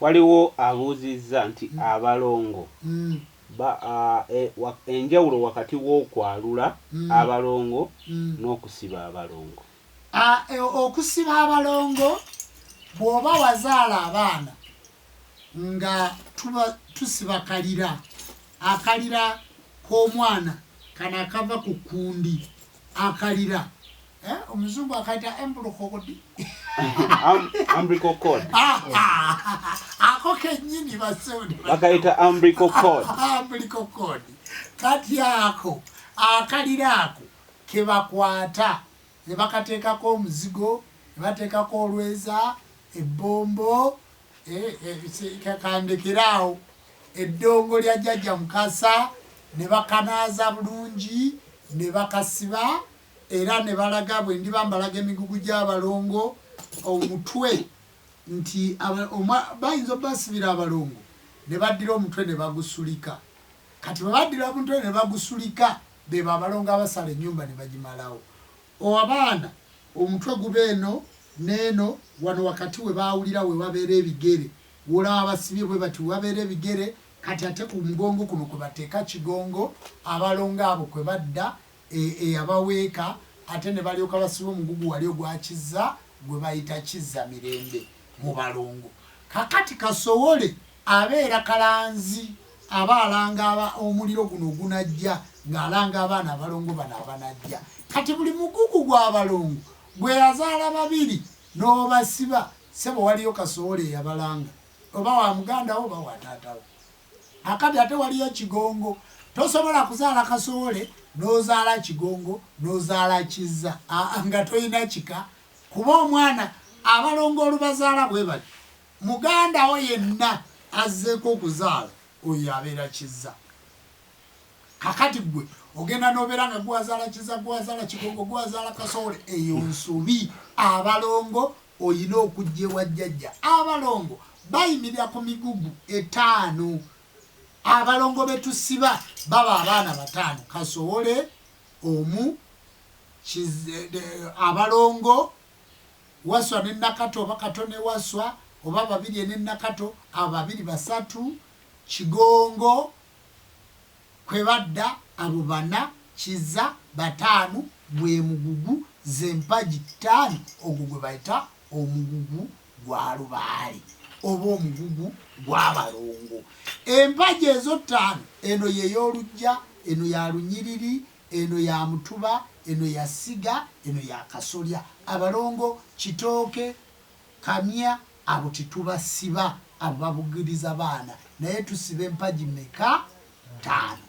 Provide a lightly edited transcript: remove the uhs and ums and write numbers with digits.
Waliwo abuuzizza nti abalongo enjawulo wakati w'okwalula abalongo n'okusiba abalongo. Okusiba abalongo, bw'oba wazaala abaana nga tuba tusiba kalira, akalira k'omwana kano akava ku kkundi, akalira, omuzungu akayita umbilical cord. Umbilical cord. Ako kennyini bassebo. Bakayita umbilical cord. Umbilical cord. Kati ako akalira ako kebakwata ne bakateekako omuzigo, ne bateekako olweza, ebbombo, kandekeraawo, eddongo lya jjajja Mukasa, ne bakanaaza bulungi ne bakasiba, era ne balaga bwe ndiba mbalaga emigugu gy'abalongo omutwe nti bayinza obasibira abalongo ne baddira omutwe ne bagusulika. Kati bwe baddira omutwe ne bagusulika, bebo abalongo abasala ennyumba ne bagimalawo. Abaana omutwe guba eno n'eno, wano wakati we baawulira we wabeera ebigere, wolaba basibye bwe bati we wabeera ebigere. Kati ate ku mugongo kuno kwe bateeka kigongo, abalongo abo kwe badda eyabaweeka, ate ne balyoka basiba omugugu wali ogwa Kizza gwe bayita Kizza Mirembe mu balongo. Kakati Kasowole abeera kalanzi, aba alanga omuliro guno ogunajja, ng'alanga abaana abalongo bano abanajja. Kati buli mugugu gw'abalongo gwe yazaala babiri n'obasiba, ssebo, waliyo Kasowole eyabalanga, oba wa muganda wo oba wa taata wo. Akati ate waliyo Kigongo. Tosobola kuzaala Kasowole n'ozaala Kigongo n'ozaala Kizza nga tolina kika, kuba omwana abalongo olubazaala bwe bati, muganda wo yenna azzeeko okuzaala oyo abeera Kizza. Kakati gwe ogenda n'obeera nga gwewazaala Kizza, gwewazaala Kigongo, gwewazaala Kasowole, eyo nsobi. Abalongo oyina okujja ewa jjajja. Abalongo bayimirira ku migugu etaano. Abalongo betusiba baba abaana bataano: Kasowole omu, abalongo Waswa ne Nakato, oba Kato ne Waswa, oba Babirye ne Nakato, abo babiri basatu, Kigongo kwe badda abo bana, Kizza bataano, gwe mugugu, z'empagi ttaano, ogwo gwe bayita omugugu gwa Lubaale oba omugugu gw'abalongo. Empagi ezo ttaano, eno ye y'oluggya, eno ya lunyiriri, eno ya mutuba, eno ya ssiga, eno ya kasolya. Abalongo Kitooke, Kamya abo tetubasiba, abo babugiriza baana, naye tusiba empagi meka? Ttaano.